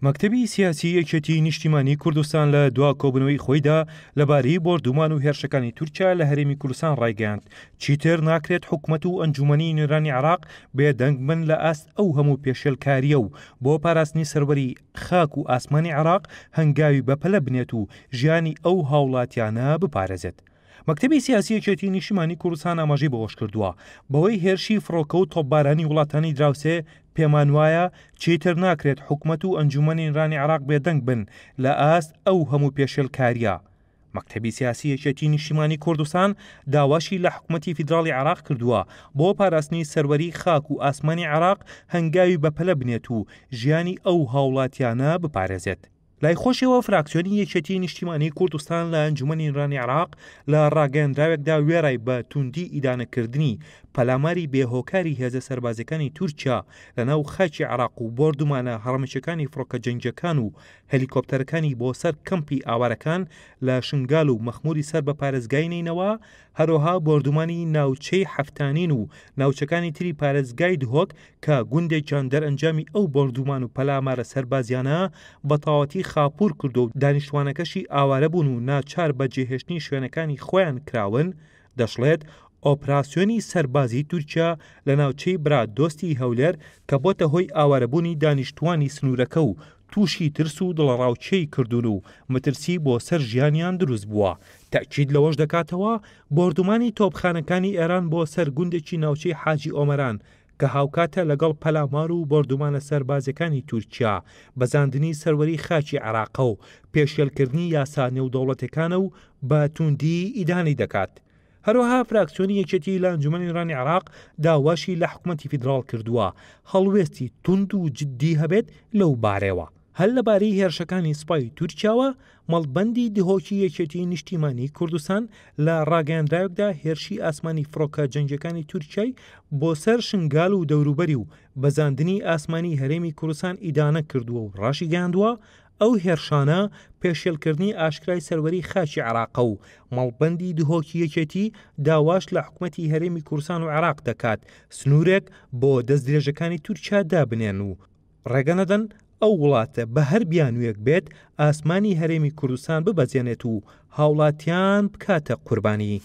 مەکتەبی سیاسی یەکێتیی نیشتیمانیی کوردستان لە دوا کۆبوونەوەی خۆیدا لەبارەی بۆردومان و هێرشەکانی تورکیا لە هەرێمی کوردستان ڕایگەیاند، چیتر ناکرێت حکومەت و ئەنجوومەنی نوێنەرانی عێراق بێدەنگ بن لە ئاست ئەو هەموو پێشێلکارییە و بۆ پاراستنی سەروەری خاک و ئاسمانی عێراق هەنگاوی بەپەلە بنێت و ژیانی ئەو هاوڵاتیانە بپارێزێت. مەکتەبی سیاسی یەکێتی نیشتیمانی کوردستان ئاماژەی بەوەشکردووە، بەهۆی هێرشی فڕۆکە و تۆپبارانی وڵاتانی دراوسێ پێمانوایە چیتر ناکرێت حکومەت و ئەنجومەنی نوێنەرانی عێراق بێدەنگ بن لە ئاست ئەو هەموو پێشێلکارییە. مەکتەبی سیاسی یەکێتی نیشتیمانی کوردستان داواشی لە حکومەتی فیدراڵی عێراق کردووە بۆ پاراستنی سەروەری خاک و ئاسمانی عێراق هەنگاوی بەپەلە بنێت و ژیانی ئەو هاوڵاتیانە بپارێزێت. لای خۆشیەوە فراکسیۆنی یەکێتیی نیشتیمانیی کوردستان لە ئەنجومەنی نوێنەرانی عێراق لە ڕاگەیەندراوێکدا وێڕای بە توندی ئیدانەکردنی پەلاماری بێ هۆکاری هێزە سەربازیەکانی تورکیا لە ناو خاکی عێراق و بۆردومانە هەڕەمەکیەکانی فڕۆکە جەنگیەکان و هەلیکۆپتەرەکانی بۆ سەر کەمپی ئاوارەکان لە شنگال و مەخموری سەر بە پارێزگای نەینەوا هەروەها بۆردومانی ناوچەی حەفتانین و ناوچەکانی تری پارێزگای دهۆک کە گوندێکیان دەرئەنجامی ئەو بۆردومان و پەلامارە سەربازیانە بە تەواوەتی خاپوور کردووە و دانیشتوانەکەشی ئاوارە بوون و ناچار بە جێهێشتنی شوێنەکانی خۆیان کراون، دەشڵێت، ئۆپراسیۆنی سەربازیی تورکیا لە ناوچەی برادۆستی هەولێر کە بۆتە هۆی ئاوارەبوونی دانیشتووانی سنوورەکە و تووشی ترس و دڵەڕاوکێی کردوون و مەترسی بۆ سەر ژیانیان دروست بووە. تەئکید لەوەش دەکاتەوە، بۆردومانی تۆپخانەکانی ئێران بۆ سەر گوندێکی ناوچەی حاجی ئۆمەران کە هاوکاتە لەگەڵ پەلامار و بۆردومانە سەربازیەکانی تورکیا، بەزاندنی سەروەری خاکی عێراقە و پێشێلکردنی یاسا نێودەوڵەتیەکانە و بە توندی ئیدانەی دەکات. هەروەها فراکسیۆنی یەکێتی لە ئەنجومەنی نوێنەرانی عێراق داواشی لە حکومەتی فیدراڵ کردووە هەڵوێستی توند و جددی هەبێت لەو بارەیەوە. هەر لەبارەی هێرشەکانی سوپای تورکیاوە، مەڵبەندی دهۆکی یەکێتی نیشتیمانی کوردستان لە ڕاگەیەندراوێکدا هێرشی ئاسمانی فڕۆکە جەنگیەکانی تورکیای بۆ سەر شنگال و دەوروبەری و بەزاندنی ئاسمانی هەرێمی کوردستان ئیدانە کردووە و ڕاشیگەیاندووە، ئەو هێرشانە پێشێلکردنی ئاشکرای سەروەری خاکی عێراقە و مەڵبەندی دهۆکی یەکێتی داواش لە حکومەتی هەرێمی کوردستان و عێراق دەکات سنوورێک بۆ دەستدرێژەکانی تورکیا دابنێن و ڕێگە نەدەن ئەو وڵاتە بە هەر بیانوویەک بێت ئاسمانی هەرێمی کوردستان ببەزێنێت و هاوڵاتیان بکاتە قوربانی.